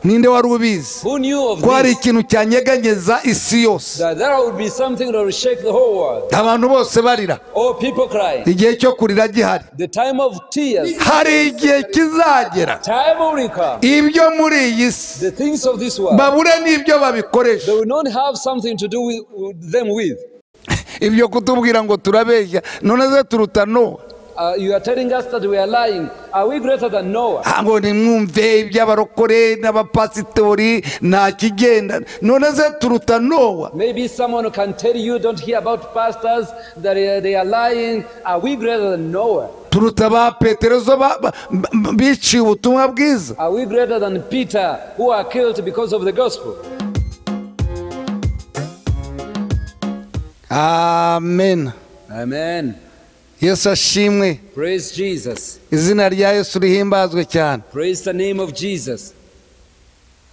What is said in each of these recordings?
Ninde wari ubizi ko hari ikintu cyanyeganyeza isi yose? Abantu bose barira, igihe cyo kurira gihari. Hari igihe kizagera ibyo muri iyi si babure n'ibyo babikoresha. Ibyo kutubwira ngo turabeshya, none se turuta Nowa? You are telling us that we are lying. Are we greater than Noah? Ngo nimwumve iby'abarokore n'abapasitori nta kigenda, none se turuta Nowa? Maybe someone can tell you, don't hear about pastors that they are lying. Are we greater than Noah? Turuta ba Petero biciye ubutumwa bwiza? Are we greater than Peter who are killed because of the gospel? Amen. Amen. Yesu ashimwe. Praise Jesus. Izina rya Yesu rihimbazwe cyane. Praise the name of Jesus.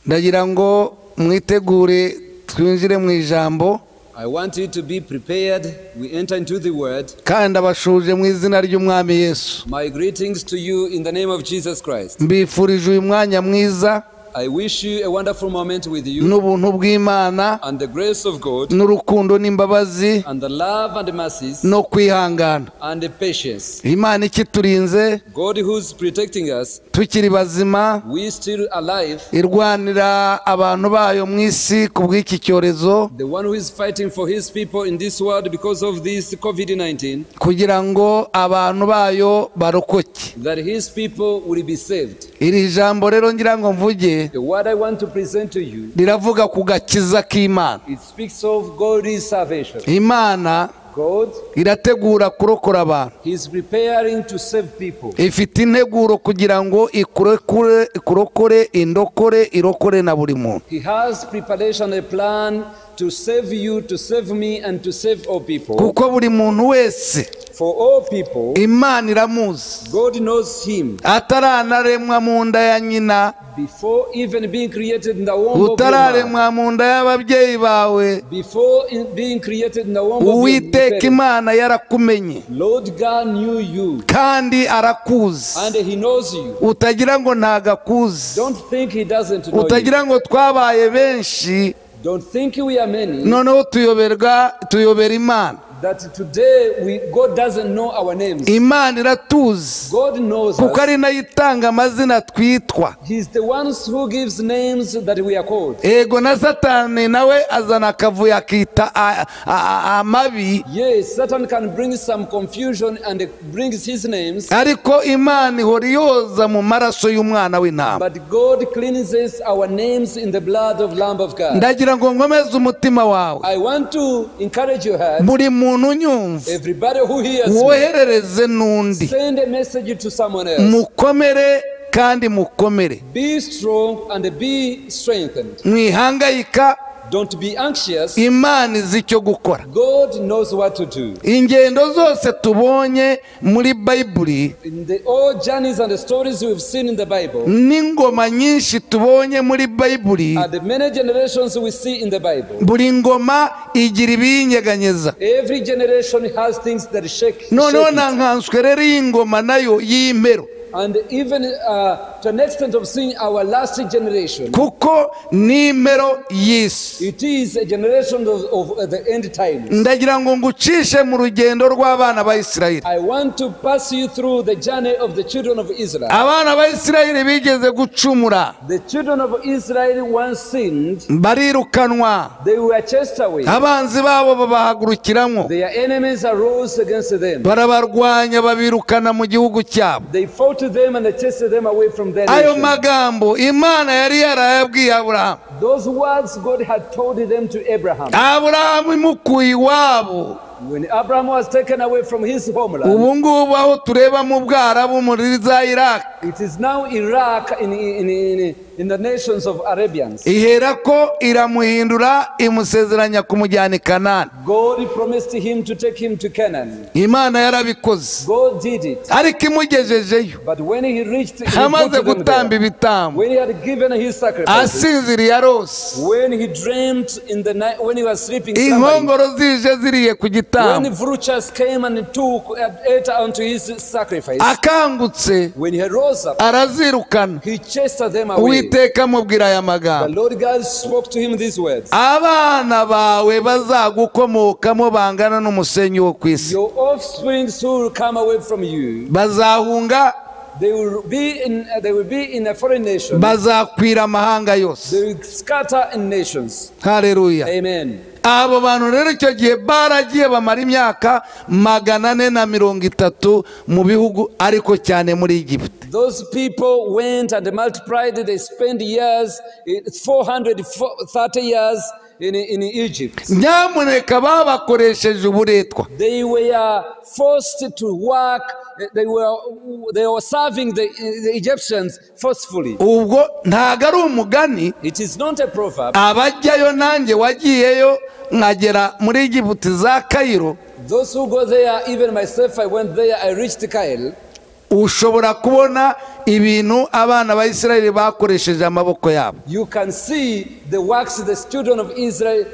Ndagira ngo mwitegure twinjire mu ijambo. I want you to be prepared. We enter into the word. Kandi abashuje mu izina ry'Umwami Yesu. My greetings to you in the name of Jesus Christ. Mbifurije uyu mwanya mwiza. I wish you a wonderful moment with you. N'ubuntu bw'Imana and the grace of God, n'urukundo n'imbabazi, and the love and mercies, no kwihangana, and the patience. Imana ikiturinze, God who's protecting us, tukiri bazima, we still alive, irwanira abantu bayo mu isi kubw'iki cyorezo, the one who is fighting for his people in this world because of this COVID-19, kugira ngo abantu bayo barokoke, that his people will be saved. Iri jambo rero ngira ngo mvuge, the word I want to present to you, riravuga ku gakiza k'Imana. It speaks of God's salvation. Imana God irategura kurokora abantu. He is preparing to save people. Ifite integuro kugira ngo ikurokore, indokore, irokore na buri muntu. He has preparation, a plan to save you, to save me, and to save all people. Kuko buri muntu wese, for all people, Imana iramuzi. God knows him. Ataranaremwa mu nda ya nyina, before even being created in the womb of your mother, utararemwa mu nda y'ababyeyi bawe, before being created in the womb of your Uwiteka parents, Imana yarakumenye, Lord God knew you, kandi arakuzi, and he knows you. Utagira ngo ntagakuzi. Don't think he doesn't know you. Utagira ngo twabaye benshi, don't think we are many, noneho tuyobera Imana. That today God doesn't know our names. Imana iratuzi. God knows us. Kuko ari nayo itanga amazina twitwa. He's the ones who gives names that we are called. Ego na Satani nawe azana akavuyo akita amabi. Yes, Satan can bring some confusion and brings his names. Ariko Imana ihora yoza mu maraso y'umwana w'intama. But God cleanses our names in the blood of Lamb of God. Ndagira ngo nkomeze umutima wawe. I want to encourage your heart. Buri muntu unyumva, everybody who hears me, woherereze n'undi, send a message to someone else. Mukomere kandi mukomere. Be strong and be strengthened. Mwihangayika. Don't be anxious. Imana izi icyo gukora. God knows what to do. Ingendo zose tubonye muri Bible, in the old journeys and the stories we've seen in the Bible, n'ingoma nyinshi tubonye muri Bible, and the many generations we see in the Bible, buri ngoma igira ibiyinyeganyeza. Every generation has things that shake. Noneho nankanswe rero iyi ngoma nayo y'impero. And even to an extent of seeing our last generation, kuko nimero y'isi, it is a generation of the end times. Ndagira ngo ngucishe mu rugendo rw'abana ba Isirayeli. I want to pass you through the journey of the children of Israel. Abana ba Isirayeli bigeze gucumura. The children of Israel once sinned. Barirukanwa. They were chased away. Abanzi babo babahagurukiramo. Their enemies arose against them. Barabarwanya babirukana mu gihugu cyabo. They fought to them and they chased them away from their Ayo nation. magambo Imana yari yarayabwiye Aburahamu. Those words God had told them to Abraham. Aburahamu imukuye iwabo. When Abraham was taken away from his homeland, ubu ngubu aho tureba mu Bwarabu muri za Iraq, it is now Iraq in the nations of Arabians. Iherako iramuhindura imusezeranya kumujyana i Kanani. God promised him to take him to Canaan. Imana yarabikoze. God did it. Ariko imugejejeyo, but when he reached, amaze gutamba ibitambo, when he had given his sacrifices, asinziriye arose, when he dreamed in the night, when he was sleeping, inkongoro zije ziriye ku giti gitambo akangutse arazirukana. Uwiteka amubwira aya magambo, abana bawe bazagukomokamo bangana n'umusenyi wo ku isi, bazahunga, they will be in a foreign nation. Bazakwira amahanga yose. They will scatter in nations. Hallelujah. Amen. Abo bantu rero icyo gihe baragiye bamara imyaka 430 mu bihugu, ariko cyane muri Egiputa. Those people went and multiplied. They spent years, 430 years in Egypt. Nyamuneka babakoresheje uburetwa. They were forced to work. They were serving the Egyptians forcefully. Ubwo ntago ari umugani. It is not a proverb. Abajyayo nanjye wagiyeyo nkagera muri Egiputa za Cairo. Those who go there, even myself, I went there, I reached Cairo. Ushobora kubona ibintu abana ba Isirayeli bakoresheje amaboko yabo. You can see the works the children of Israel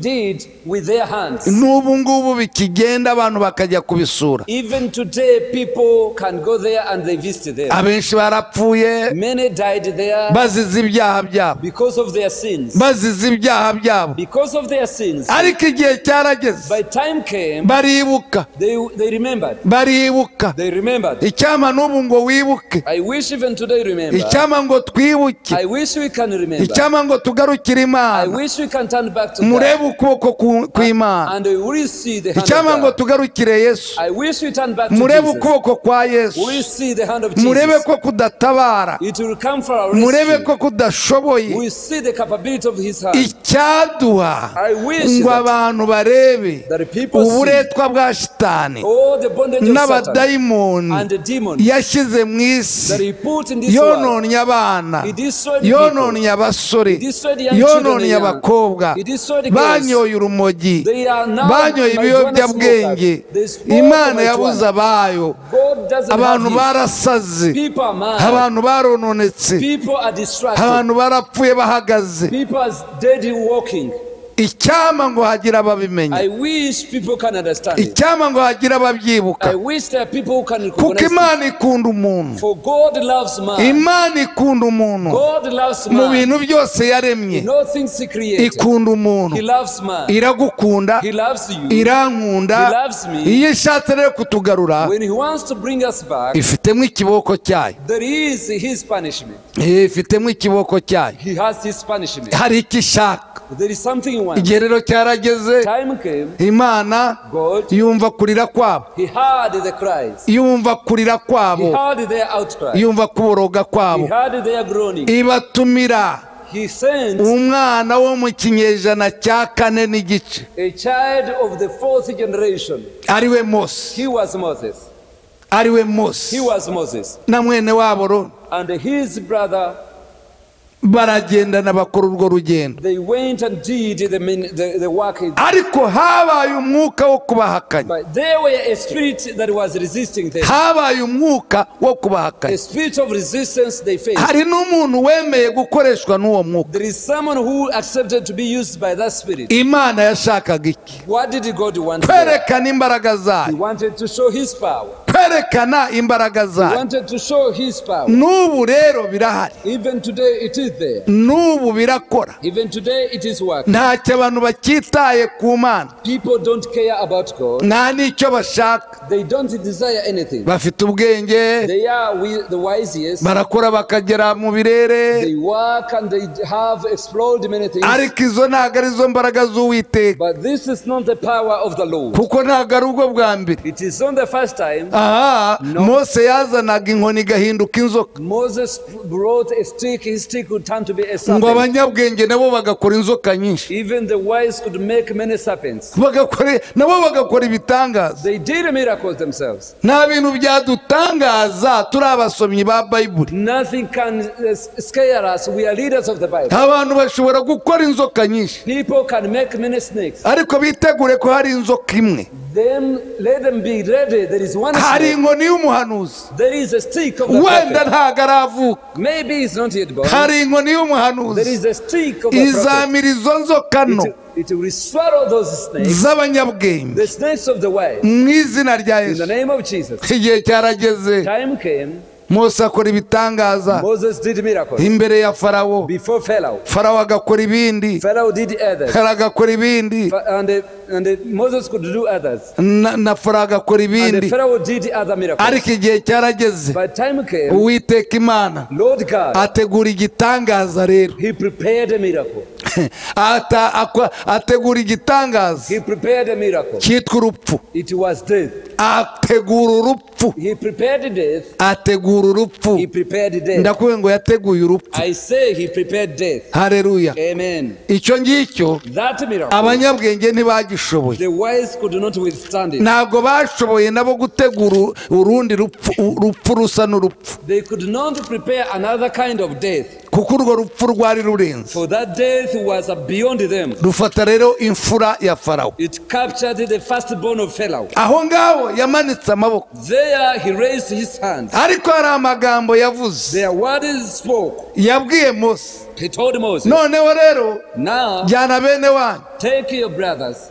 did with their hands. N'ubu ngubu bikigenda abantu bakajya kubisura. Even today people can go there and they visit there. Abenshi barapfuye. Many died there. Bazize ibyaha byabo. Because of their sins. Bazize ibyaha byabo. Because of their sins. Ariko igihe cyarageze. By time came. Baribuka. They remembered. Baribuka. They remembered. Icyampa n'ubu ngo wibuke. I wish even today remember. Icyampa ngo twibuke. I wish we can remember. Icyampa ngo tugarukire Imana. I wish we can turn back to God. Murebe ukuboko kw'Imana. And we will see the hand of Icyampa ngo God. tugarukire Yesu. I wish we turn back to Murebe Jesus. ukuboko kwa Yesu. We will see the hand of Jesus. Murebe ko kudatabara. It will come for our Murebe rescue. ko kudashoboye. We see the capability of his hand. Icyaduha I wish ngo that abantu barebe the people see uburetwa bwa shitani all the bondage of Satan n'abadayimoni and the demons yashyize mu isi, that he put in this world. yononnye abana, He destroyed people. yononnye abasore, He destroyed young children yononnye and young. abakobwa, He destroyed girls. banyoye urumogi, They are now banyoye marijuana ibiyobyabwenge. smokers. They smoke Imana yabuze marijuana. abayo. God doesn't have Abantu his. barasaze, People are mad. abantu barononetse, People are distracted. abantu barapfuye bahagaze. People are dead walking. Icyampa ngo hagira ababimenya. I wish people can understand it. Icyampa ngo hagira ababyibuka. I wish there are people who can Kuko recognize it. Imana ikunda umuntu. For God loves man. Imana ikunda umuntu. God loves Mu man. bintu byose yaremye In all things he created. ikunda umuntu. He loves man. Iragukunda, He loves you. irankunda. He loves me. Iyo ishatse rero kutugarura, When he wants to bring us back, ifitemo ikiboko cyayo. there is his punishment. Ifitemo ikiboko cyayo. He has his punishment. Hari icyo ishaka. There is something he wants. Igihe rero cyarageze, Time came, Imana God, yumva kurira kwabo, he heard the cries. yumva kurira He kwabo, heard their outcry. yumva kuboroga He kwabo, heard their groaning. ibatumira He sent umwana wo mu kinyejana cya 4.5, a child of the fourth generation. ariwe Mose, He was Moses. ariwe Mose He was Moses. na mwene wabo Aroni. And his brother, Baragendana bakora urwo rugendo. they went and did the work. Ariko habaye umwuka wo kubahakanya. But there were a spirit that was resisting them. Habaye umwuka wo kubahakanya. A spirit of resistance they faced. Hari n'umuntu wemeye gukoreshwa n'uwo mwuka. There is someone who accepted to be used by that spirit. Imana yashakaga iki? What did God want? There? Kwerekana imbaraga He zayo. wanted to show his power. Kwerekana imbaraga He zayo. wanted to show his power. N'ubu rero birahari. Even today it is there. N'ubu birakora. Even today it is working. Ntacyo abantu bakitaye ku Mana. People don't care about God. Nta n'icyo bashaka. They don't desire anything. Bafite ubwenge, They are the wisest. barakora bakagera mu birere. They work and they have explored many things. Ariko izo ntabwo ari zo mbaraga z'Uwiteka. But this is not the power of the Lord. Kuko ntabwo ari ubwo bwa mbere. It is not the first time. Aha, Mose yazanaga inkoni igahinduka inzoka. Moses brought a stick, his stick would turn to be a Ngo serpent. abanyabwenge nabo bagakora inzoka nyinshi. Even the wise could make many serpents. Nabo bagakora ibitangaza. They did miracles themselves. Nta bintu byadutangaza turi abasomyi ba Bible. Nothing can scare us. We are leaders of the Bible. Abantu bashobora gukora inzoka nyinshi. People can make many snakes. Ariko bitegure ko hari inzoka imwe. Then let them be ready. There is one Hari snake. inkoni y'umuhanuzi. There is a stick of the Wenda prophet. ntabwo aravuka. Maybe he's not yet born. Hari inkoni There y'umuhanuzi. is a stick of the prophet. Izamira izo nzoka nto. It will swallow those snakes, z'abanyabwenge the snakes of the wise. Mu izina rya In the Yesu. name of Jesus. Igihe cyarageze. Time came. Mose akora ibitangaza Moses did miracles imbere ya Farawo. before Pharaoh. Farawo agakora ibindi. Pharaoh did others. Agakora ibindi. And Moses could do others. Na Farawo agakora And ibindi. Pharaoh did other miracles. Ariko igihe cyarageze. But time came, Uwiteka Imana Lord God, ategura igitangaza rero. He prepared a miracle. Ategura igitangaza He prepared a miracle. cyitwa urupfu. It was death. Ategura urupfu. He prepared death. Ategura urupfu. He prepared death. Ndakubwiye ngo yateguye urupfu. I say he prepared death. Haleluya. Amen. Icyo ngicyo That miracle, abanyabwenge ntibagishoboye. the wise could not withstand it. Ntabwo bashoboye nabo gutegura urundi rupfu rusa n'urupfu. They could not prepare another kind of death. Kuko urwo rupfu rwari rurenze. For that death was beyond them. Rufata rero imfura ya Farawo. It captured the firstborn of Pharaoh. Aho ngaho yamanitse amaboko. There he raised his hands. Ariko hari amagambo yavuze. Their words spoke. Yabwiye Mose. He told Moses. Noneho rero now jyana bene wanyu. Take your brothers.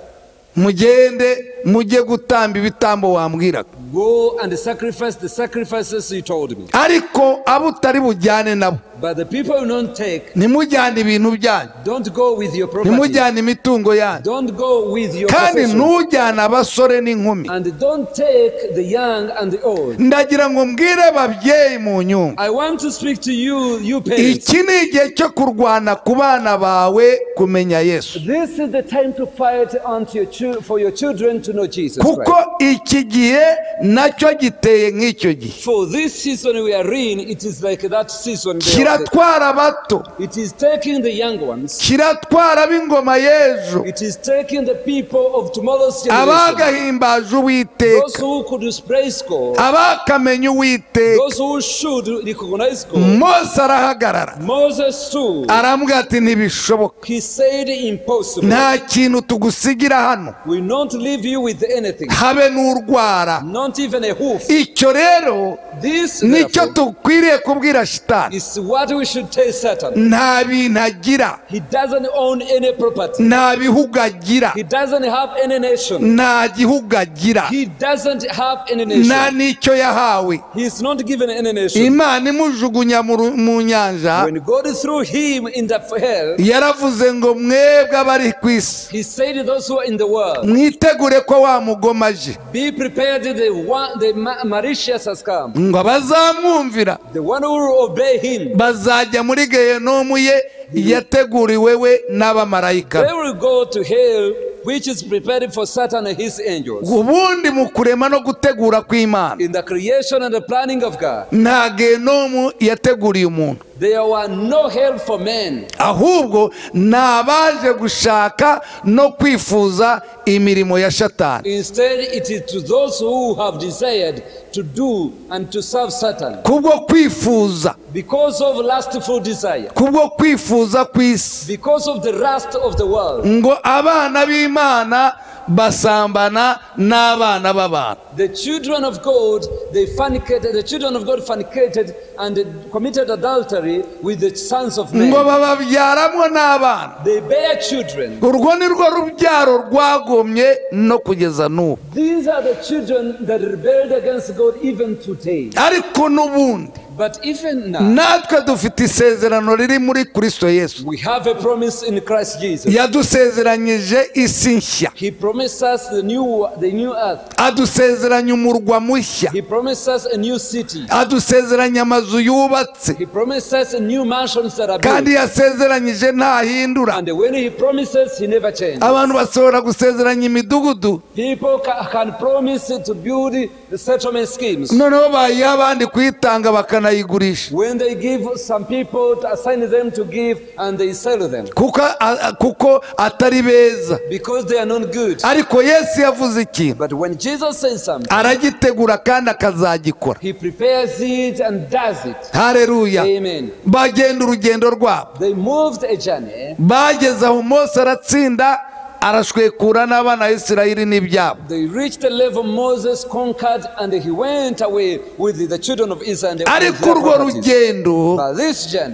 Mugende mujye gutamba ibitambo wambwiraga. Go and sacrifice the sacrifices you told me. Ariko abo utari bujyane nabo. But the people you don't take, ntimujyane ibintu byanyu. Don't go with your property. Ntimujyane imitungo yanyu. Don't go with your kandi possessions. ntujyane abasore n'inkumi. And don't take the young and the old. Ndagira ngo mbwire ababyeyi mu nyumba. I want to speak to you, you parents. Iki ni igihe cyo kurwana ku bana bawe kumenya Yesu. This is the time to fight unto your for your children to know Jesus Christ. Kuko iki gihe nacyo giteye nk'icyo gihe. For this season we are in, it is like that season. Kiratwara abato. It is taking the young ones. Kiratwara ab'ingoma y'ejo. It is taking the people of tomorrow's generation. Abagahimbaje Uwiteka. Those who could praise God. Abakamenya Uwiteka. Those who should recognize God. Mose arahagarara. Moses too. Arambwira ati ntibishoboka. He said impossible. Nta kintu tugusigira hano. We not leave you with anything. Habe n'urwara. Not even a hoof. Icyo rero This nicyo tukwiriye kubwira Shitani. is what we should tell Satan. Nta bintu agira. He doesn't own any property. Nta bihugu agira. He doesn't have any nation. Nta gihugu agira. He doesn't have any nation. Nta n'icyo yahawe. He is not given any nation. Imana imujugunya mu nyanja. When God threw him in the hell, yaravuze ngo mwebwe abari ku isi. He said to those who are in the world, mwitegure ko wa mugoma aje. Be prepared, the malicious has come. Ngo abazamwumvira The one who will obey him, bazajya muri gehinomu ye yateguriwe we n'abamarayika. They will go to hell, which is prepared for Satan and his angels. Ubundi mu kurema no gutegura kw'Imana, in the creation and the planning of God, nta gehinomu yateguriye umuntu. There were no hell for men. Ahubwo nabaje gushaka no kwifuza imirimo ya Shatani. Instead, it is to those who have desired to do and to serve Satan. Kubwo kwifuza. Because of lustful desire. Kubwo kwifuza kw'isi. Because of the lust of the world. Ngo abana b'Imana basambana n'abana b'abantu. The children of God, they fornicated, the children of God fornicated and committed adultery with the sons of men. Ngo bababyaramwo n'abana. They bear children. Urwo ni rwo rubyaro rwagomye no kugeza n'ubu. These are the children that rebelled against God even today. Ariko n'ubundi, But even now, natwe dufite isezerano riri muri Kristo Yesu. We have a promise in Christ Jesus. Yadusezeranyije isi nshya. He promised us the new earth. Adusezeranya umurwa mushya. He promised us a new city. Adusezeranya amazu yubatse. He promised us new mansions that are built. Kandi yasezeranyije ntahindura. And when he promises, he never changes. Abantu bashobora gusezeranya imidugudu. People can promise to build the settlement schemes. Noneho bayiha abandi kuyitanga bakanayigurisha. When they give some people to assign them to give and they sell them. Kuko atari beza. Because they are not good. Ariko Yesu yavuze ikintu. But when Jesus says something, aragitegura kandi akazagikora. He prepares it and does it. Hallelujah. Amen. Bagenda urugendo rwabo. They moved a journey. Bageze aho Mose aratsinda arashwekura n'abana ba Isirayeli n'ibyabo. They reached the level Moses conquered and he went away with the children of Israel. Ariko urwo rugendo,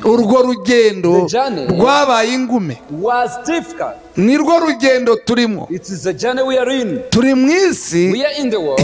urwo rugendo rwabaye ingume. Was difficult. Nirwo rugendo turimo. It is the journey we are in. Turi mu isi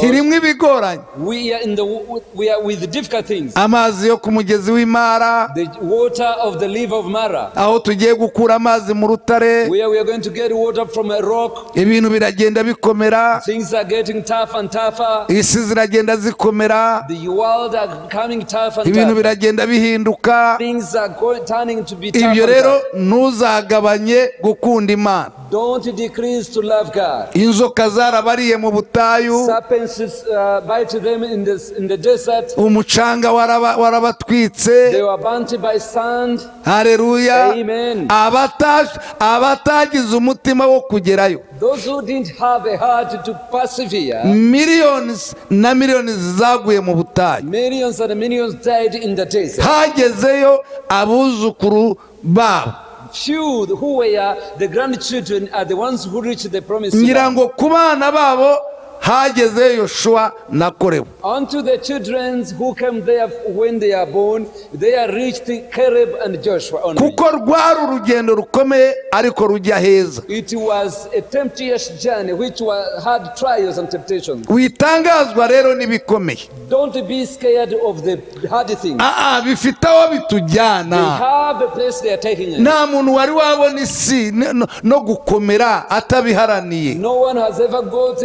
irimo ibigoranye. We are with difficult things. Amazi yo ku mugezi w'Imara, the water of the river of Mara, aho tugiye gukura amazi mu rutare, where we are going to get water from a rock. Ibintu biragenda bikomera. Things are getting tough and tougher. Isi ziragenda zikomera. The world are coming tough and ibintu tougher. Biragenda bihinduka. Things are turning to be tough. Ibyo rero ntuzagabanye gukunda Imana. Don't decrease to love God. Inzoka zarabariye mu butayu. Serpents bite them in the desert. Umucanga warabatwitse. They were burnt by sand. Haleluya. Amen. Abatagize umutima wo kugerayo. Those who didn't have a heart to persevere. Millions na millions zaguye mu butayu. Millions and millions died in the desert. Hagezeyo abuzukuru babo. Few who were the grandchildren are the ones who reached the promised land. Ngira ngo ku bana babo hageze Yoshua na Korebu. Unto the children who came there when they are born, they are reached Caleb and Joshua only. Kuko rwari urugendo rukomeye ariko rujya heza. It was a temptious journey which had trials and temptations. Witangazwa rero n'ibikomeye. Don't be scared of the hard things. Bifite aho bitujyana. They have a place they are taking us. Nta muntu wari wabona isi no gukomera atabiharaniye. No one has ever got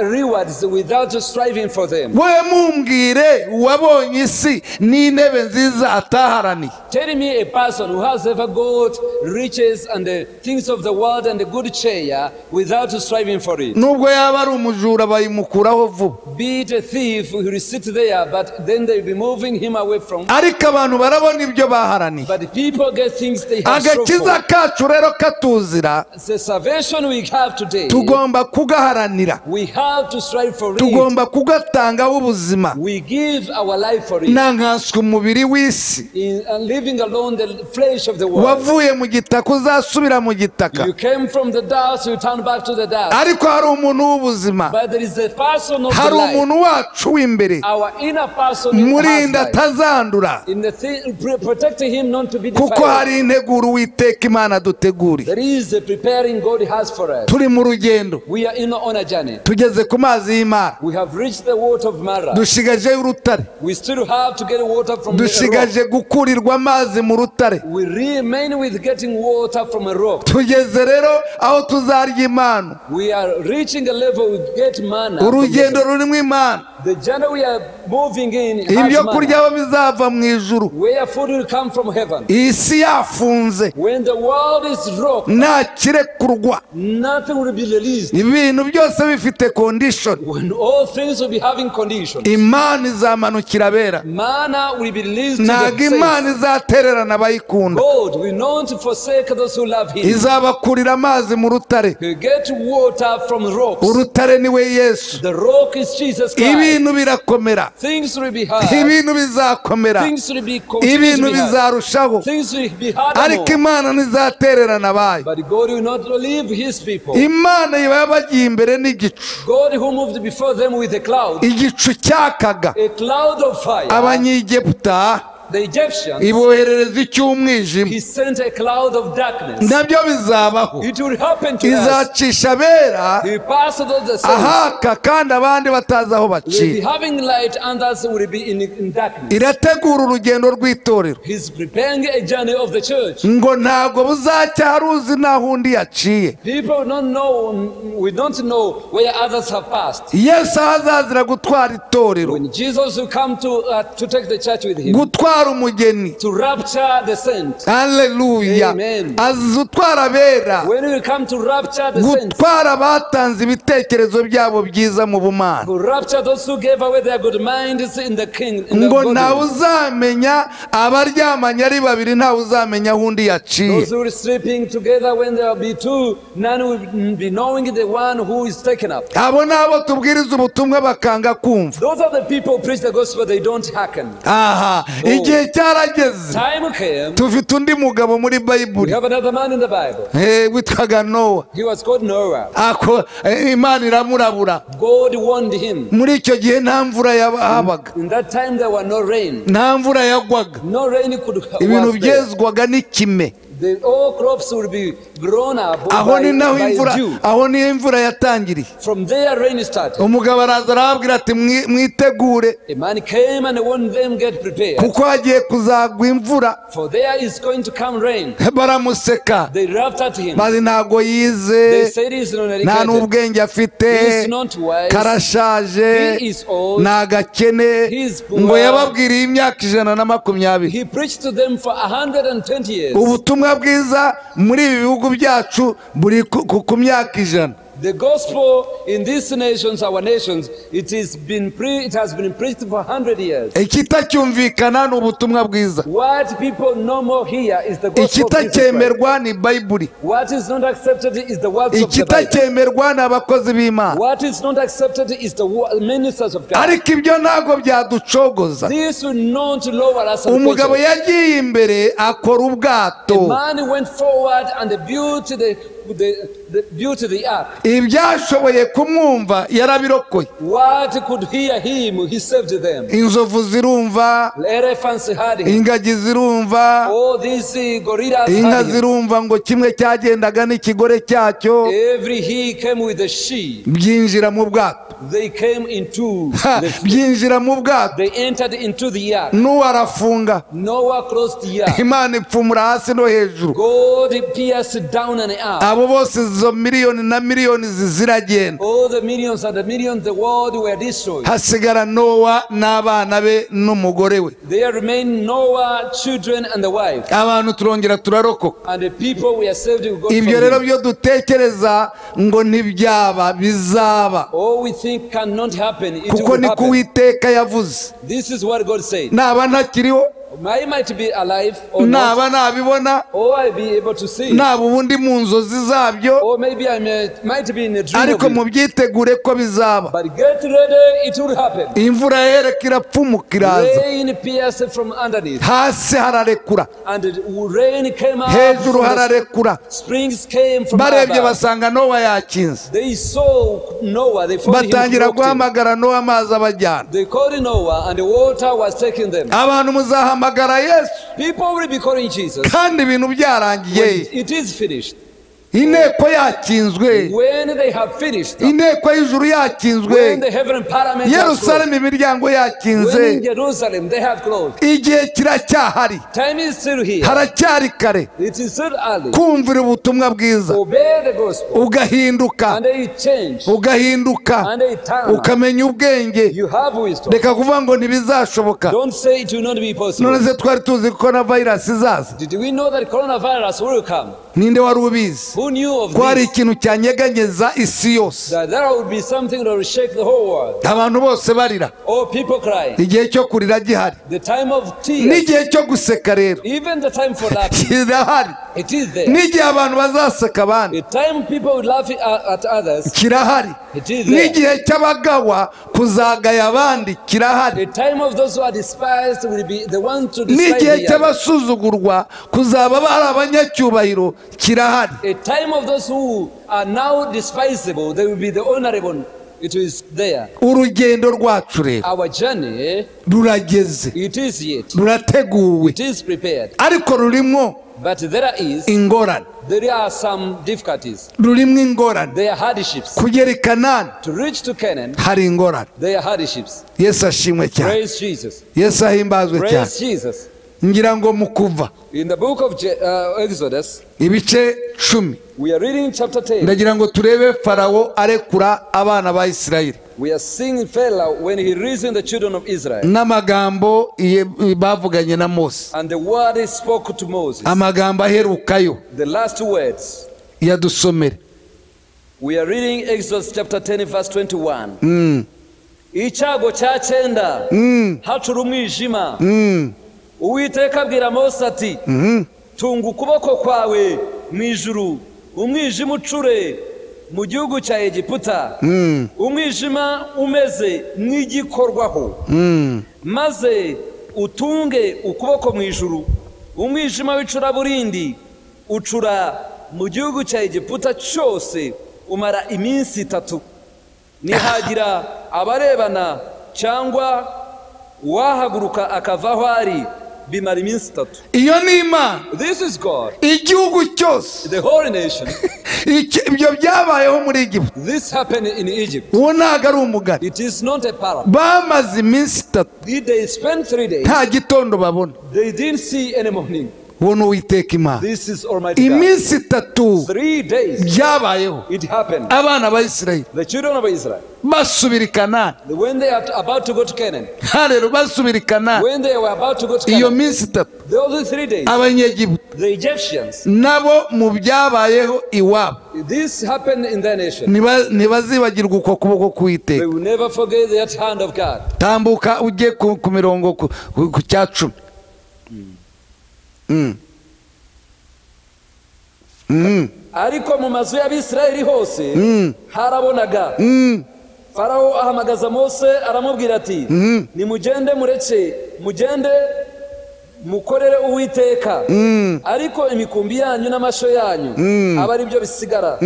rewards without striving for them. We mumbwire wabonye isi n'intebe nziza ataharaniye. Tell me a person who has ever got riches and the things of the world and a good chair without striving for it. Nubwo yaba ari umujura bayimukuraho vuba. Be it a thief who will sit there, but then they will be moving him away from. Ariko abantu barabona ibyo baharaniye. But the people get things they have strove for. Agakiza kacu rero katuzira. The salvation we have today. Tugomba kugaharanira. We have to strive for it. Tugomba kugatangaho ubuzima. We give our life for it. Nankanswe umubiri w'isi. In living alone the flesh of the world. Wavuye mu gitaka uzasubira mu gitaka. You came from the dust, you turn back to the dust. Ariko hari umuntu w'ubuzima. But there is a person of the Hari life. umuntu wacu w'imbere. Our inner person Murinda atazandura. In the protecting him not to be defiled. Kuko hari integuro Uwiteka Imana duteguriye. There is a preparing God has for us. Turi mu rugendo. We are on a journey. Tugeze ku mazi y'Imara. We have reached the water of Mara. Dushigaje urutare. We still have to get water from the rock. Dushigaje gukurirwa amazi mu rutare. We remain with getting water from a rock. Tugeze rero aho tuzarya impano. We are reaching a level we get manna. Urugendo rurimo imana. The journey we are moving in has Ibyo manna. kurya bizava mu ijuru. Where food will come from heaven. Isi yafunze. When the world is rocked, nta kirekurwa. Nothing will be released. Ibintu byose bifite condition. When all things will be having conditions. Imana izamanukira abera. Manna will be released to the Ntabwo Imana saints. izatererana abayikunda. God will not forsake those who love him. Izabakurira amazi mu rutare. He get water from rocks. Urutare niwe Yesu. The rock is Jesus Christ. Ibintu birakomera. Things will be hard. Ibintu bizakomera. Things will be continue Ibintu to be hard. bizarushaho. Things will be harder Ariko more. Imana ntizatererana abayo. But God will not leave his people. Imana iba yabagiye imbere n'igicu. God who moved before them with a cloud. Igicu cyakaga. A cloud of fire. Abanyegiputa The Egyptians, iboherereza icy'umwijima. he sent a cloud of darkness. Nabyo bizabaho. It will happen to us. Izacisha abera He passed those the saints. ahaka kandi abandi batazi aho Will be baciye. having light, and others will be in darkness. Irategura urugendo rw'itorero. He's preparing a journey of the church. Ngo ntabwo buzacya haruzi naho undi yaciye. People don't know, we don't know where others have passed. Yesu ahazazira gutwara itorero. When Jesus will come to take the church with him. Gutwara umugeni. To rapture the saints. Hallelujah. Amen. Azutwara abera. When we come to rapture the saints. Gutwara abatanze ibitekerezo byabo byiza mu bumana. To rapture those who gave away their good minds in the king. In the Ngo ntawe godliness. uzamenya abaryamanye ari babiri, ntawe uzamenya aho undi yaciye. Those who are sleeping together when there will be two, none will be knowing the one who is taken up. Abo nabo tubwiriza ubutumwa bakanga kumva. Those are the people who preach the gospel, they don't hearken. Aha, igihe Igihe cyarageze. Time came. Tufite undi mugabo muri We Bayibuli have another man in the Bible. Witwaga Nowa. He was called Noah. Ako Imana iramurabura. God warned him. Muri icyo gihe nta mvura yahabaga. In that time there were no rain. Nta mvura yagwaga. No rain could Ibintu was there. byezwaga n'ikime. All crops will be grown up Aho ni naho by imvura, dew. aho niyo imvura yatangiriye. From there rain started. Umugabo araza arababwira ati mwitegure A man came and warned them, get prepared, kuko hagiye kuzagwa imvura. for there is going to come rain. Baramuseka. They laughed at him. Bazi ntabwo They yize, said he is not nta educated. n'ubwenge afite, He is not wise. karashaje, He is old. ni agakene. He is poor. Ngo yababwiriye imyaka 120. He preached to them for 120 years. Ubutumwa bwiza muri ibi bihugu byacu buri ku myaka 100. The gospel in these nations, our nations, it has been preached for 100 years. Ikitacyumvikana ni ubutumwa bwiza. What people no more hear is the gospel of Jesus Christ. Ikitacyemerwa ni Bayibuli. What is not accepted is the words of the Bible. Ikitacyemerwa ni abakozi b'Imana. What is not accepted is the ministers of God. Ariko ibyo ntabwo byaducogoza. This will not lower us. Umugabo yagiye imbere akora ubwato. A man went forward and built the ark. Ibyashoboye kumwumva yarabirokoye. What could hear him, he saved them. Inzovu zirumva, Elephants heard him. ingagi zirumva, All these gorillas inka heard him. zirumva ngo kimwe cyagendaga n'ikigore cyacyo. Every he came with a she. Byinjira mu bwato. They came into Byinjira mu bwato. They entered into the ark. Nowa arafunga. Noah closed the ark. Imana ipfumura hasi no hejuru. God pierced down and up. Abo bose izo miliyoni na miliyoni ziragenda. All the millions and the millions the world were destroyed. Hasigara Nowa n'abana be n'umugore we. There remained Noah, children and the wife. Abantu turongera turarokoka. And the people were saved with God. Ibyo rero byo dutekereza ngo ntibyaba bizaba. All we think cannot happen. It Kuko will niko happen. Uwiteka yavuze. This is what God said. Naba ntakiriho, I might be alive or not, naba nabibona, or I be able to see, naba ubundi mu nzozi zabyo, or maybe I might be in a dream ariko of it. Mubyitegure ko bizaba. But get ready, it will happen. Imvura yereka irapfumuka iraza. Rain pierced from underneath, Hasi hararekura, and the rain came up. hejuru hararekura. Springs came from Barebye above. basanga Nowa yakinze. They saw Noah. They found him. Batangira guhamagara Nowa, amazi abajyana. They called Noah, and the water was taking them. Abantu muzahamagara Yesu. People will be calling Jesus. Kandi ibintu byarangiye. It is finished. Inteko yakinzwe. When they have finished. Inteko y'ijuru yakinzwe. When the heaven parliament Yerusalemu imiryango yakinze. When in Jerusalem they have closed. Igihe kiracyahari. Time is still here. Haracyari kare. It is still early. Kumvira ubutumwa bwiza. Obey the gospel. Ugahinduka. And they change. Ugahinduka. And they turn. Ukamenya ubwenge. You have wisdom. Reka kuvuga ngo ntibizashoboka. Don't say it will not be possible. None se twari tuzi ko coronavirus izaza. Did we know that coronavirus will come? Ninde wari ubizi? Who knew of Ko hari this? ikintu cyanyeganyeza isi yose. That there would be something that will shake the whole world. Abantu bose barira. All people crying. Igihe cyo kurira gihari. The time of tears. N'igihe cyo guseka rero. Even the time for laughing. Kirahari. It is there. N'igihe abantu bazaseka abandi. The time people would laugh at others. Kirahari. It is there. N'igihe cy'abagawa kuzagaya abandi kirahari. The time of those who are despised will be the ones to despise N'igihe the others. cy'abasuzugurwa kuzaba bari abanyacyubahiro kirahari. A time of those who are now despisable, they will be the honorable. It is there. Urugendo rwacu rero Our journey, rurageze, it is yet, rurateguwe, it is prepared. ariko rurimo But there is, ingorane. there are some difficulties. Rurimo ingorane. There are hardships. Kugera i Kanani To reach to Canaan, hari ingorane. there are hardships. Yesu ashimwe cyane. Praise Jesus. Yesu ahimbazwe cyane. Praise Jesus. Ngira ngo mu kuva In the book of Exodus, ibice 10, we are reading chapter 10. ndagira ngo turebe Farawo arekura abana ba Isirayeli. We are seeing Pharaoh when he reasoned the children of Israel. N'amagambo bavuganye na Mose. And the word he spoke to Moses. Amagambo aherukayo. The last words. Yadusomere. We are reading Exodus chapter 10 verse 21. Icyago cya cyenda hacura umwijima. Uwiteka abwira Mose ati, tunga ukuboko kwawe mu ijuru, umwijima ucure mu gihugu cya Egiputa, umwijima umeze nk'igikorwaho, maze Utunge ukuboko mu ijuru, umwijima w'icuraburindi ucura mu gihugu cya Egiputa cyose, umara iminsi 3. Nihagira abarebana cyangwa uwahaguruka akava aho ari, bimara iminsi 3. Iyo ni Imana. This is God. Igihugu cyose. The whole nation. Ibyo byabayeho muri Egiputa. This happened in Egypt. Uwo ntago ari umugani. It is not a parable. Bamaze iminsi 3. They spent 3 days. Nta gitondo babona. They didn't see any morning. Uwo ni Uwiteka Imana. This is Almighty God. Iminsi 3 3 days. Byabayeho. It happened. Abana ba Isirayeli The children of Israel. basubira i Kanani. When they are about to go to Canaan. Haleluya, basubira i Kanani. When they were about to go to Iyo Canaan. minsi 3. Those 3 days. Abanyegiputa The Egyptians. nabo mu byabayeho iwabo. This happened in their nation. Ntibazibagirwa uko kuboko k'Uwiteka. They will never forget that hand of God. Tambuka ujye ku mirongo ku cya 10. Ariko mu mazu y'Abisirayeli hose harabonaga. Farawo ahamagaza Mose aramubwira ati, nimugende mureke, mugende mukorere Uwiteka, ariko imikumbi yanyu n'amasho yanyu aba ari byo bisigara,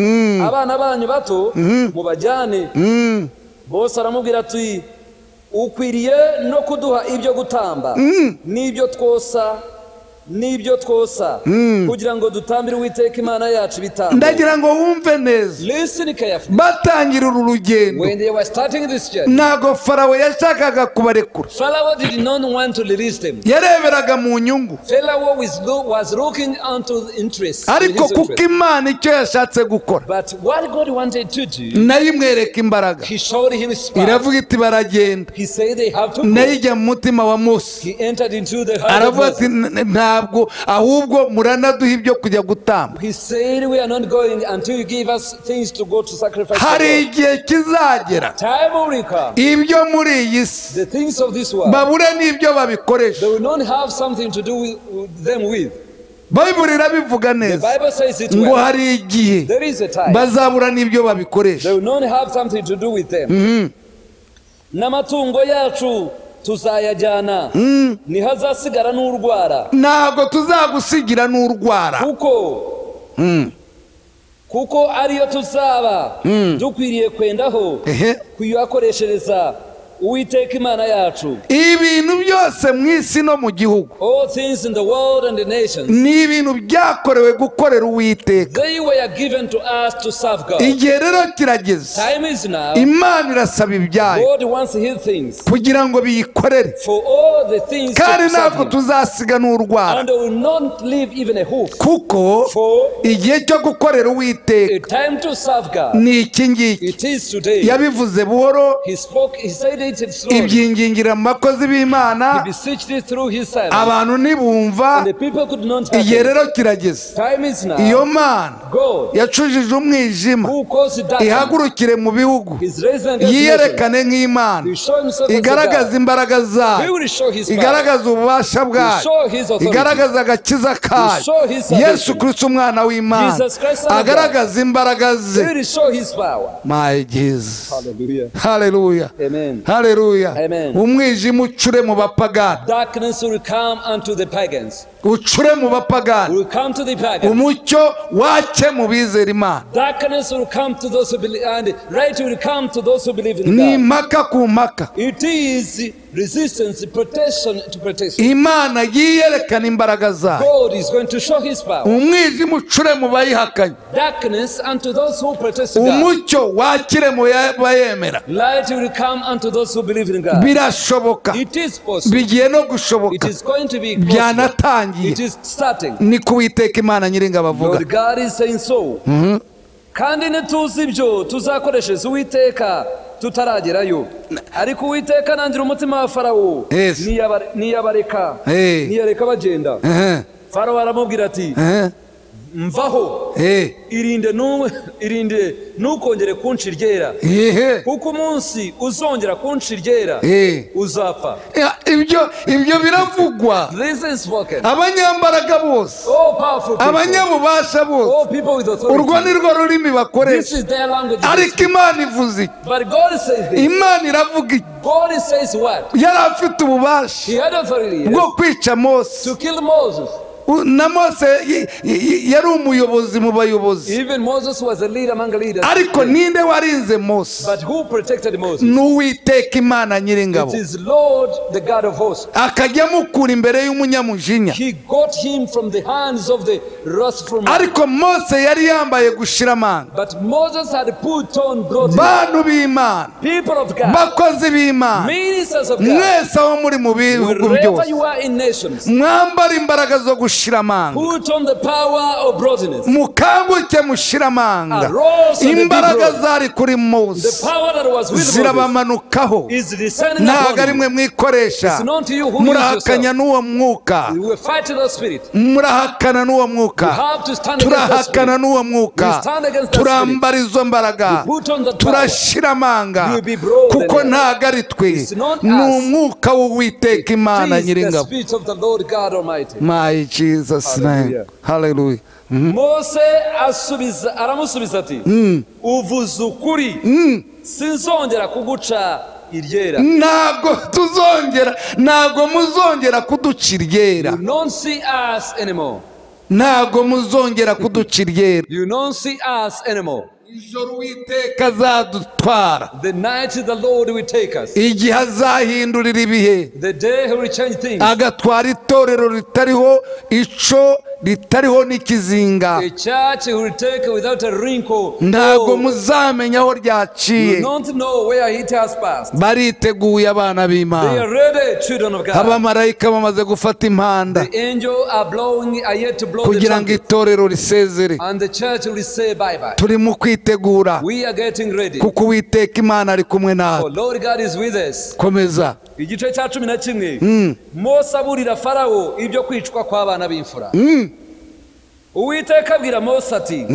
abana banyu bato mubajyane. Mose aramubwira ati, ukwiriye no kuduha ibyo gutamba n'ibyo twosa n'ibyo twosa, kugira ngo dutambire Uwiteka Imana yacu ibitambo. Ndagira ngo wumve neza. Listen carefully. Batangira uru rugendo, When they were starting this journey, ntago Farawo yashakaga kubarekura. Pharaoh did not want to release them. Yareberaga mu nyungu. Pharaoh was looking onto the interest. Ariko kuko Imana icyo yashatse gukora, But what God wanted to do, nayo imwereka imbaraga. He showed him his power. Iravuga iti baragenda. He said they have to go. Nayo ijya mu mutima wa Mose. He entered into the heart of Aravuga ati Moses. ntabwo, ahubwo muranaduha ibyo kujya gutamba. He said we are not going until you give us things to go to sacrifice. Hari igihe kizagera Time will come. ibyo muri iyi si The things of this world, babure n'ibyo babikoresha. they will not have something to do with them with. Bible irabivuga The neza Bible says it ngo well. hari igihe There is a time bazabura n'ibyo babikoresha. they will not have something to do with them. N'amatungo yacu tuzayajyana, ntihazasigara n'urwara. Ntabwo tuzagusigira n'urwara. Kuko ariyo tuzaba dukwiriye kwendaho kuyakoreshereza Uwiteka Imana yacu. Ibintu byose mu isi no mu gihugu All things in the world and the nations, ni ibintu byakorewe gukorera Uwiteka. they were given to us to serve God. Igihe rero kirageze. Time is now. Imana irasaba ibyayo God wants his things kugira ngo biyikorere, for all the things kandi to serve ntabwo him. tuzasiga n'urwara, And they will not leave even a hoof. kuko For igihe cyo gukorera Uwiteka a time to serve God, ni iki ngiki. it is today. Yabivuze buhoro, He spoke, he said it slowly. ibyingingira mu bakozi b'Imana, He beseeched it through his servants. abantu ntibumva. And the people could not Igihe hear. rero kirageze. Time is now. Iyo Mana God, yacujije umwijima, who caused darkness, ihagurukire mu bihugu, is raised against nations. yiyerekane nk'Imana, He show himself as a igaragaza God. imbaraga He zayo, will show his power. igaragaza ububasha bwayo, show his authority. igaragaza agakiza kayo. show his salvation. Yesu Kristo umwana w'Imana Jesus Christ, Son of God. agaragaza imbaraga He ze. will show his power. My Jesus. Hallelujah. Haleluya. Amen. Haleluya. Amen. Umwijima ucure mu bapagani. Darkness will come unto the pagans. Ucure mu bapagani. Will come to the pagans. Umucyo wake mu bizera Imana. Darkness will come to those who believe, and right will come to those who believe in Ni God. impaka ku mpaka. It is resistance, protection to protection. Imana yiyerekana imbaraga zayo. God is going to show his power. Umwijima ucure mu bayihakanye. Darkness unto those who protest God. Umucyo wakire mu bayemera. Light will come unto those who believe in God. Birashoboka. It is possible. Bigiye no It gushoboka. is going to be possible. Byanatangiye. It is starting. Ni ko Uwiteka Imana Nyiringabo avuga. Lord God is saying so. Kandi ntituzi ibyo tuzakoreshereza Uwiteka tutaragerayo. Ariko Uwiteka nangira umutima wa Farawo, niyabareka, niyareka bagenda. Farawo aramubwira ati, Mvaho, irinde ntukongere kunca iryera, kuko umunsi uzongera kunca iryera uzapfa. Ibyo biravugwa. Abanyambaraga bose, abanyabubasha bose, urwo ni rwo rurimi bakoresha. Ariko Imana ivuze iki? Imana iravuga iki? Yari afite ububasha bwo kwica Mose. Na Mose yari umuyobozi mu bayobozi. Ariko ninde warinze Mose? N'Uwiteka Imana Nyiringabo. Akajya amukura imbere y'umunyamujinya. Ariko Mose yari yambaye gushira amanga. Bantu b'Imana, bakozi b'Imana, mwese aho muri mu bihugu byose, mwambara imbaraga zo gushira amanga. Mukanguke mushira amanga. Imbaraga zari kuri Mose zirabamanukaho. Ntabwo ari mwe mwikoresha, murahakanya n'uwo mwuka, murahakana n'uwo mwuka, turahakana n'uwo mwuka, turambara izo mbaraga, turashira amanga, kuko ntabwo ari twe, ni umwuka w'Uwiteka Imana Nyiringabo. My Jesus name. Hallelujah. Mose aramusubiza ati, uvuze ukuri, sinzongera kuguca iryera. Ntabwo tuzongera, ntabwo muzongera kuduca iryera. You don't see us anymore. Ntabwo muzongera kuduca iryera. You don't see us anymore. Ijoro Uwiteka azadutwara. The night the Lord will take us. Igihe azahindurira ibihe. The day he will change things. Agatwara itorero ritariho ico, ritariho n'ikizinga. The church he will take without a wrinkle. Ntabwo muzamenya aho ryaciye. You don't know where it has passed. Bariteguye abana b'Imana. They are ready, children of God. Abamarayika bamaze gufata impanda. The angel are blowing, are yet to blow the kugira ngo itorero risezere. And the church will say bye bye. Turi mu kwitegura. We are getting ready. Kuko Uwiteka Imana ari kumwe natwe. Lord God is with us. Komeza. Igice cya 11. Mose aburira Farawo ibyo kwicwa kw'abana b'imfura. Uwiteka abwira Mose ati,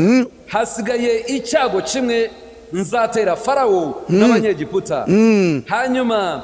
hasigaye icyago kimwe nzatera Farawo n'Abanyegiputa, hanyuma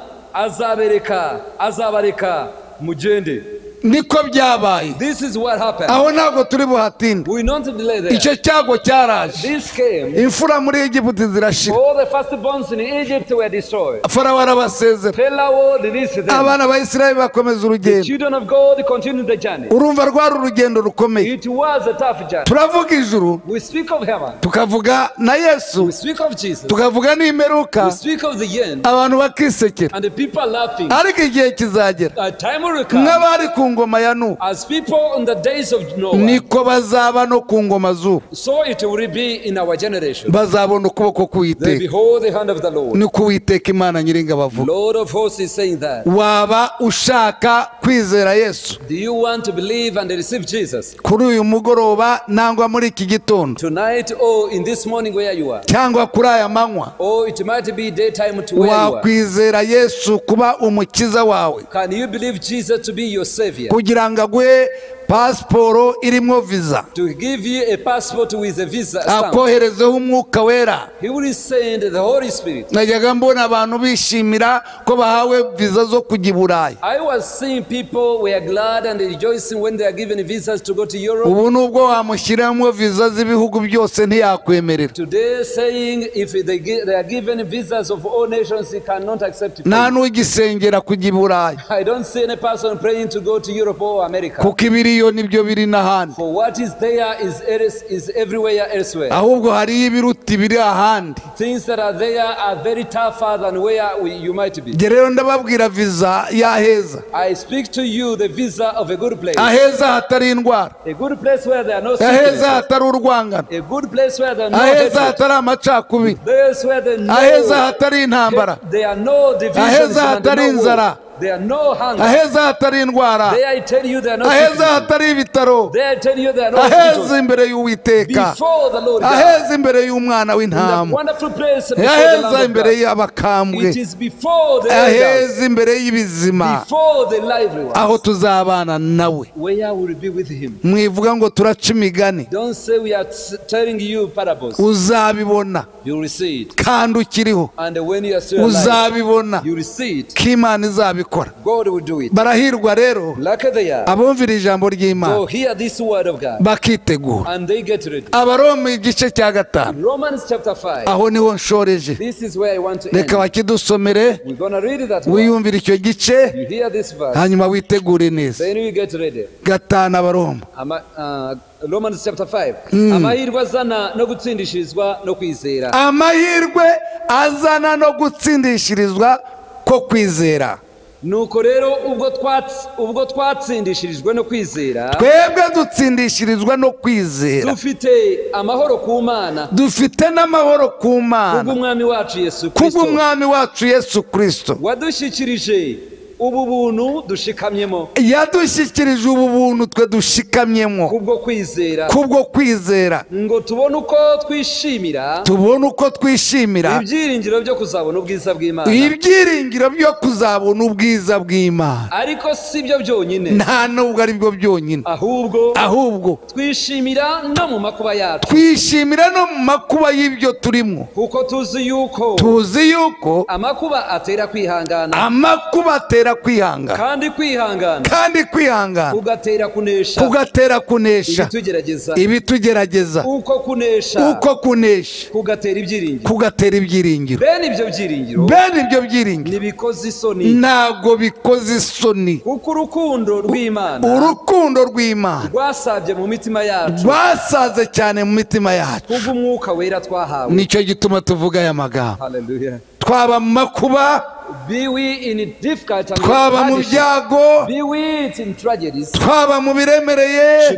azabareka mugende. Niko byabaye. This is what happened. Aho ntabwo turi buhatinde. We don't delay there. Icyo cyago cyaraje. This came. Imfura muri Egiputa zirashira. All the firstborns in Egypt were destroyed. Farawo arabasezera. Pharaoh released them. Abana ba Isirayeli bakomeza urugendo. The children of God continued the journey. Urumva rwari urugendo rukomeye. It was a tough journey. Turavuga ijuru. We speak of heaven. Tukavuga na Yesu. We speak of Jesus. Tukavuga n'imperuka. We speak of the end. Abantu bakisekera. And the people are laughing. Ariko igihe kizagera. A time will come. Nk'abari ku ngoma ya Nuhu. As people on the days of Noah, niko bazaba no ku ngoma z'ubu. So it will be in our generation. Bazabona ukuboko k'Uwiteka. They behold the hand of the Lord. Niko Uwiteka Imana Nyiringabo avuga. Lord of hosts is saying that. Waba ushaka kwizera Yesu? Do you want to believe and receive Jesus? Kuri uyu mugoroba nangwa muri iki gitondo. Tonight or in this morning where you are. Cyangwa kuri aya manywa. Or it might be daytime to where you are. Wakwizera Yesu kuba umukiza wawe? Can you believe Jesus to be your savior? Kugira ngo aguhe pasiporo irimo visa. To give you a passport with a visa stamp. Akoherezeho umwuka wera. He will send the Holy Spirit. Najyaga mbona abantu bishimira ko bahawe visa zo kujya i Burayi. I was seeing people were glad and rejoicing when they are given visas to go to Europe. Ubu nubwo wamushyiramo visa z'ibihugu byose ntiyakwemerera. Today saying if they are given visas of all nations he cannot accept it. Nta n'ugisengera kujya i Burayi. I don't see any person praying to go to Europe or America. Kuko ibiriyo nibyo biri n'ahandi. For what is there is everywhere elsewhere. Ahubwo hari ibiruta biri ahandi. Things that are there are very tougher than where you might be. Njye rero ndababwira visa y'aheza. I speak to you the visa of a good place. Aheza hatari indwara. A good place where there are no sicknesses. Aheza hatari urwangano. A good place where there are no Aheza hatred. hatari amacakubiri. Place where there Aheza hatari intambara. There are no divisions. Aheza hatari inzara. Aheza hatari indwara, aheza hatari ibitaro, aheza imbere y'Uwiteka, aheza imbere y'umwana w'intama, aheza imbere y'abakambwe, aheza imbere y'ibizima, aho tuzabana nawe. Mwivuga ngo turaca imigani, uzabibona kandi ukiriho, uzabibona ko Imana izabikora. Barahirwa rero abumvira ijambo ry'Imana bakitegura. Abaroma igice cya 5, aho niho nshoreje, reka bakidusomere, wiyumvire icyo gice hanyuma witegure neza. 5 Abaroma. Romans chapter 5. Amahirwe azana no gutsindishirizwa no kwizera. Amahirwe azana no gutsindishirizwa ko kwizera. Nuko rero ubwo twatsindishirijwe no kwizera, twebwe dutsindishirizwa no kwizera, dufite amahoro ku Mana, dufite n'amahoro ku Mana kubw'Umwami wacu Yesu Kristo, kubw'Umwami wacu Yesu Kristo wadushyikirije ubu buntu dushikamyemo, yadushyikirije ubu buntu twe dushikamyemo kubwo kwizera, kubwo kwizera, ngo tubone uko twishimira, tubone uko twishimira ibyiringiro byo kuzabona ubwiza bw'Imana, ibyiringiro byo kuzabona ubwiza bw'Imana. Ariko si byo byonyine, nta nubwo ari byo byonyine, ahubwo twishimira no mu makuba yacu, twishimira no mu makuba y'ibyo turimo, kuko tuzi yuko amakuba atera kwihangana, amakuba atera kwihangana, kandi kwihangana kugatera kunesha, kugatera kunesha ibitugerageza, uko kunesha kugatera ibyiringiro, kugatera ibyiringiro. Bene ibyo byiringiro ntibikoze isoni, ntago bikoze isoni, kuko urukundo rw'Imana, urukundo rw'Imana rwasabye mu mitima yacu, rwasaze cyane mu mitima yacu kubw'Umwuka Wera twahawe. Nicyo gituma tuvuga aya magambo. Haleluya. Twaba mu makuba, be we in difficult and twaba mu byago, be we in tragedies, twaba mu biremereye,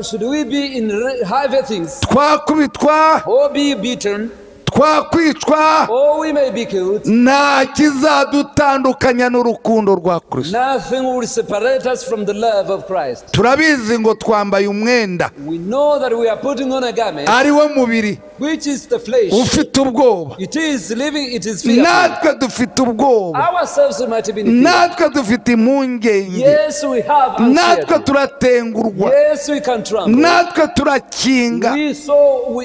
should we be in heavy things, twakubitwa, or be beaten, twakwicwa, or we may be killed, nta kizadutandukanya n'urukundo rwa Kristo. Nothing will separate us from the love of Christ. Turabizi ngo twambaye umwenda, we know that we are putting on a garment, ari wo mubiri, which is the flesh, ufite ubwoba. It is living, it is fearful. Natwe dufite ubwoba, ourselves might be in fear. Natwe dufite impungenge, yes, we have anxiety. Natwe turatengurwa, yes, we can tremble. Natwe turakinga,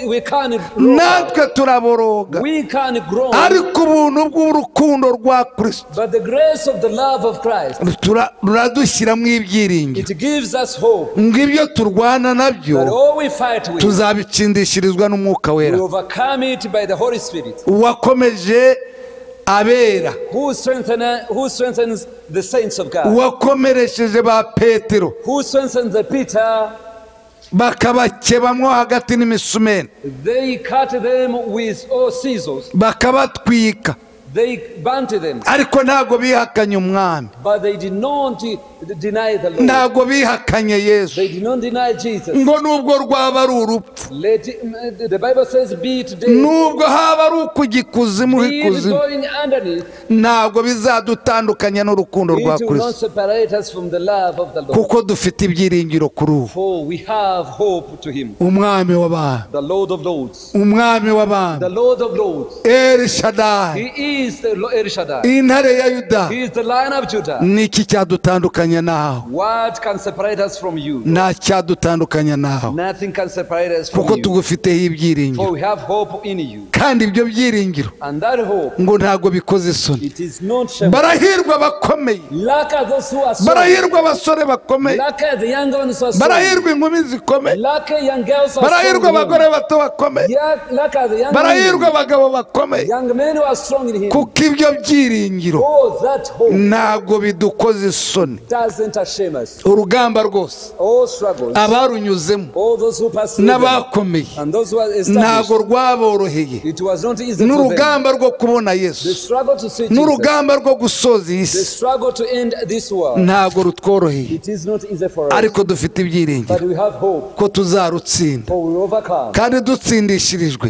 we can natwe turaboroga, we can groan. Ariko ubuntu bw'urukundo rwa Kristo, but the grace of the love of Christ, ruradushyiramo ibyiringiro, it gives us hope, ngo ibyo turwana nabyo that all we fight with, tuzabitsindishirizwa n'Umwuka Wera. We overcome it by the Holy Spirit. Uwakomeje abera, who strengthens the saints of God, uwakomeresheje ba Petero, who strengthens the Peter, bakabakebamwo hagati n'imisumeni, they cut them with all scissors, bakabatwika, they burnt them, ariko ntago bihakanye Umwami, but they did not deny the Lord, ntago bihakanye Yesu, they did not deny Jesus. Ngo nubwo rwaba ari urupfu, the Bible says, be it death, nubwo haba ari ukujya ikuzimu, going underneath, ntago bizadutandukanya n'urukundo rwa it will not Kristo, separate us from the love of the Lord, kuko dufite ibyiringiro kuri ubu. For we have hope to him, Umwami w'abami, the Lord of Lords, Umwami w'abami, the Lord of Lords, El Shaddai, he is the El Shaddai, intare ya Yuda. He is the Lion of Judah. Niki cyadutandukanya nawe? What can separate us from you? Nta cyadutandukanya nawe, Nothing can separate us from kuko you, tugufiteho ibyiringiro, for we have hope in you, kandi ibyo byiringiro and that hope, ngo ntago bikoze isoni. it is not shameful. Barahirwa abakomeye, Luck are those who are strong, barahirwa abasore bakomeye, luck are the young ones who are strong, barahirwa inkumi zikomeye, luck are young girls who are barahirwa strong in abagore him, bato bakomeye, luck are the young barahirwa women, abagabo bakomeye, young men who are strong in him. kuko ibyo byiringiro Oh, that hope ntago bidukoze isoni. doesn't shame us. Urugamba rwose All struggles, abarunyuzemo all those who pass through them, N'abakomeye ntabwo rwaboroheye. N'urugamba rwo kubona Yesu, n'urugamba rwo gusoza iyi si ntabwo rutworoheye, ariko dufite ibyiringiro ko tuzarutsinda, kandi dutsindishirijwe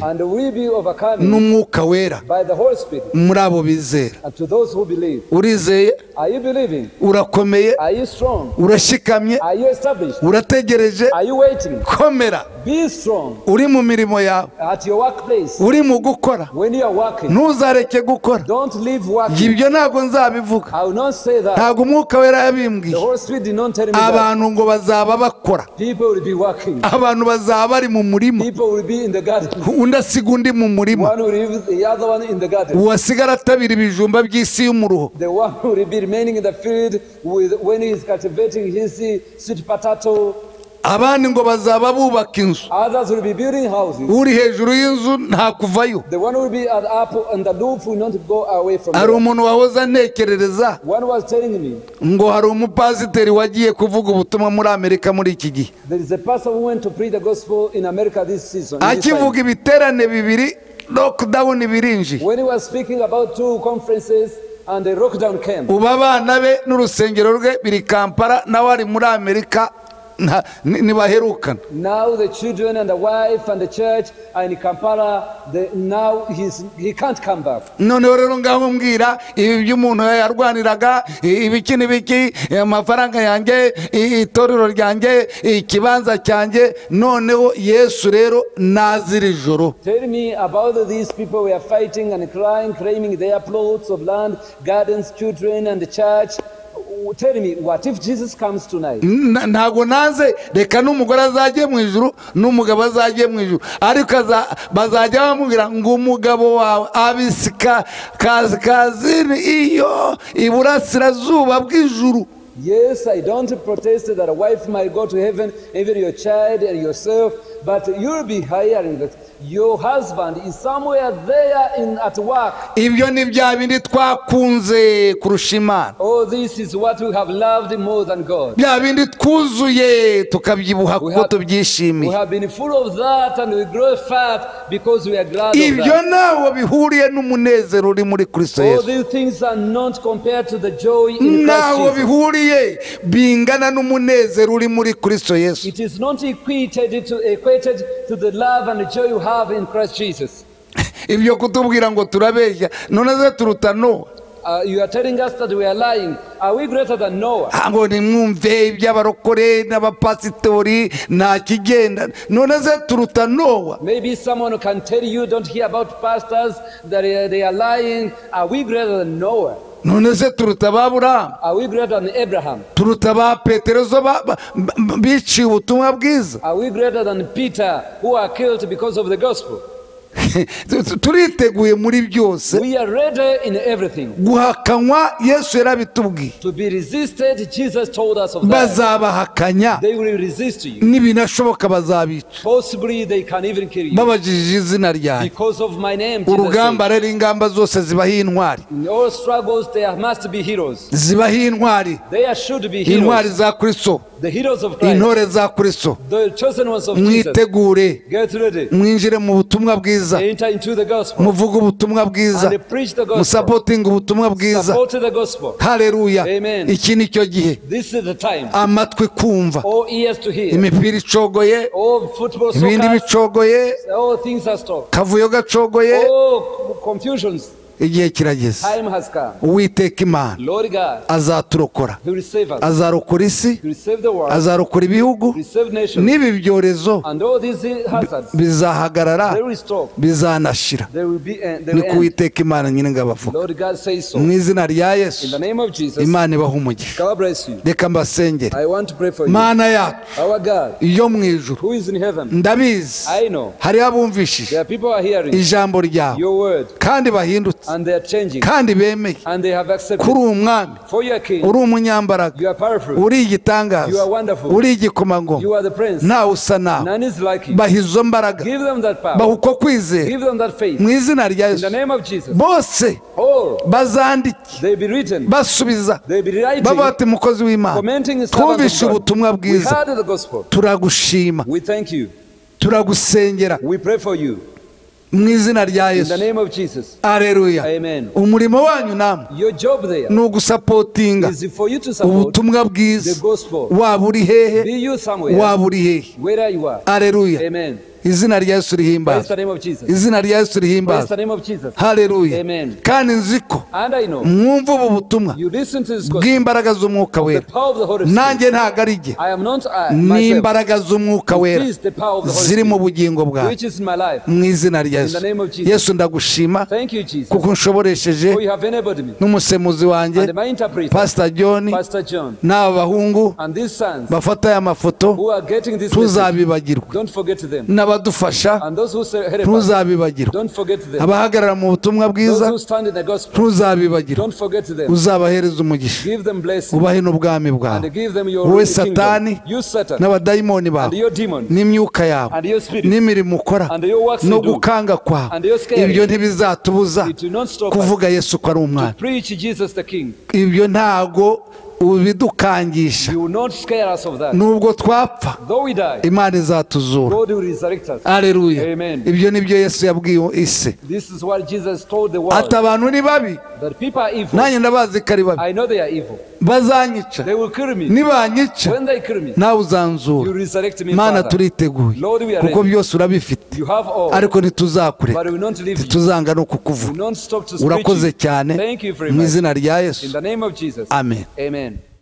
n'Umwuka Wera muri abo bizera. Urizeye? Urakomeye? Urashikamye? Urategereje? Komera. Uri mu mirimo yawe, uri mu gukora, ntuzareke gukora. Ibyo ntabwo nzabivuga, ntabwo Umwuka Wera yabimbwiye. Abantu ngo bazaba bakora, abantu bazaba bari mu murima, undi asiga undi mu murima, uwasigara atabira ibijumba by'isi y'umuruho. Abandi ngo bazaba bubaka inzu, uri hejuru y'inzu nta kuvayo. Hari umuntu wahoze antekerereza ngo hari umupasiteri wagiye kuvuga ubutumwa muri Amerika muri iki gihe, akivuga ibiterane bibiri lockdown birinjiye. Ubu abana be n'urusengero rwe biri Kampala, nawe ari muri Amerika. Ntibaherukana. Now the children and the wife and the church are in Kampala. Now he can't come back. Noneho rero ngaho mbwira ibi by'umuntu yarwaniraga ibiki n'ibiki, amafaranga yanjye, itorero ryanjye, ikibanza cyanjye. Noneho Yesu rero nazira ijoro. Tell me about these people who are fighting and crying, claiming their plots of land, gardens, children and the church. Tell me, what if Jesus comes tonight? Ntabwo nanze, reka n'umugore azajye mu ijuru n'umugabo azajye mu ijuru, ariko bazajya bamubwira ngo umugabo wawe abisika kazini iyo iburasirazuba bw'ijuru. Yes, I don't protest that a wife might go to heaven, even your child and yourself, but you'll be hearing that your husband is somewhere there at work. Ibyo ni bya bindi twakunze kurusha Imana. Oh, this is what we have loved more than God. Bya bindi twuzuye tukabyibuha kuko tubyishimiye. We have been full of that and we grow fat because we are glad of that. Ibyo ntaho bihuriye n'umunezero uri muri Kristo Yesu. All these things are not compared to the joy in Christ Ntaho Jesus. bihuriye bingana n'umunezero uri muri Kristo Yesu. It is not equated to the love and the joy you have in Christ Jesus. Ibyo kutubwira ngo turabeshya, none se turuta Nowa? You are telling us that we are lying. Are we greater than Noah? Ngo nimwumve iby'abarokore n'abapasitori nta kigenda, none se turuta Nowa? Maybe someone can tell you, don't hear about pastors that they are lying. Are we greater than Noah? None se turuta ba Aburahamu? Are we greater than Abraham? Turuta ba Petero biciye ubutumwa bwiza? Are we greater than Peter who are killed because of the gospel? Turiteguye muri byose. We are ready in everything. Guhakanywa Yesu yarabitubwiye. To be resisted, Jesus told us of that. Bazabahakanya. They will resist you. Nibinashoboka bazabica. Possibly they can even kill you. Babajije izina ryanjye. Because of my name, Jesus Urugamba rero ingamba zose zibaho intwari. In all struggles there must be heroes. Zibaho intwari. There should be heroes. Intwari za Kristo. The heroes of Christ. Intore za Kristo. The chosen ones of Jesus. Mwitegure. Get ready. Mwinjire mu butumwa bwiza. Enter into the gospel. Muvuge ubutumwa bwiza. And preach the gospel. Musapotinga ubutumwa bwiza. Support the gospel. Haleluya. Amen. Iki ni cyo gihe. This is the time. Amatwi kumva. All ears to hear. Imipira icogoye. All football, Ibindi bicogoye. All things are stopped. Kavuyo gacogoye. All confusions. Igihe kirageze. Time has come. Uwiteka Imana Lord God, azaturokora. He will save us. Azarokora isi. He will save the world. Azarokora ibihugu. He will save nations. N'ibi byorezo And all these hazards, bizahagarara, they will stop. bizanashira. They will be, they Ni will ko end. Uwiteka Imana nyine ngo abavuga. Lord God says so. Mu izina rya In Yesu, the name of Jesus, Imana ibahe umugisha. God bless you. Reka mbasengere. I want to pray for you. Mana yacu Our God, yo mu ijuru, who is in heaven, ndabizi I know hariho abumvishije there are people who are hearing ijambo ryawe your word kandi bahindutse and they are changing kandi bemeye and they have accepted. kuri umwami, For you are king, uri umunyambaraga, you are powerful, uri igitangaza, you are wonderful, uri igikomangoma, you are the prince, ntawe usa nawe. none is like you. Baha izo mbaraga, Give them that baha power, uko kwizera give them that faith. mu izina rya In Yesu. the name of Jesus, Bose all bazandike they be written, basubiza they be writing, bavuga bati mukozi w'Imana, commenting the servant twumvishe of God. ubutumwa We bwiza, heard the gospel. turagushima. We thank you. Turagusengera. We pray for you. Mu izina rya In Yesu. the name of Jesus. Aleluya. Amen. Umurimo wanyu namwe Your job there ni ugusapotinga is for you to support ubutumwa bwiza. the gospel. Waba uri hehe, Be you somewhere, waba uri hehe. where you are. Aleluya. Amen. Izina rya Yesu Praise rihimbazwe. the name of Jesus. Izina rya Yesu Praise rihimbazwe. the name of Jesus. Haleluya. Amen. Kandi nzi ko And I know mwumva ubu butumwa you listen to this gospel, bw'imbaraga z'umwuka the wera. power of the Holy Spirit. Nanjye ntabwo ari jye, I am not I myself. n'imbaraga z'umwuka wera It is the power of the Holy ziri mu Spirit bugingo bwawe. which is in my life. Mu izina rya In Yesu. the name of Jesus. Yesu ndagushima Thank you, Jesus, kuko unshoboresheje for you have enabled me n'umusemuzi wanjye and my interpreter, Pastor John Pastor John, n'aba bahungu and these sons bafata aya mafoto, who are getting this message. tuzabibagirwa. Don't forget them. N'abadufasha And those who help us, ntuzabibagirwa. don't forget them. Abahagarara mu butumwa Those bwiza who stand in the gospel, ntuzabibagirwa. don't forget them. Uzabahereza umugisha, Give them blessing ubahe n'ubwami bwawe. and give them your Wowe kingdom. Satani You Satan n'abadayimoni bawe and your demons n'imyuka yawe and your spirit n'imirimo ukora and your works no you do, gukanga kwawe, and your scaring, ibyo ntibizatubuza it will not stop us kuvuga Yesu ko ari umwana. to preach Jesus the King. Ibyo ntago ubidukangisha. You will not scare us of that. Nubwo twapfa, Though we die, Imana izatuzura. God will resurrect us. Aleluya. Amen. Ibyo nibyo Yesu yabwiye isi. This is what Jesus told the world, Ati abantu ni babi, that people are evil. nanjye ndabazi ko ari babi, I know they are evil. bazanyica. They will kill me. Nibanyica, When they kill me, nawe you uzanzura. resurrect me, Mana, Father. turiteguye Lord, we are kuko ready. byose urabifite, You have all, ariko ntituzakureka, but we will not leave you. ntituzanga no We kukuvuga. will not stop to Urakoze preach you. cyane Thank you very mu much. izina rya In Yesu. the name of Jesus. Amen. Amen.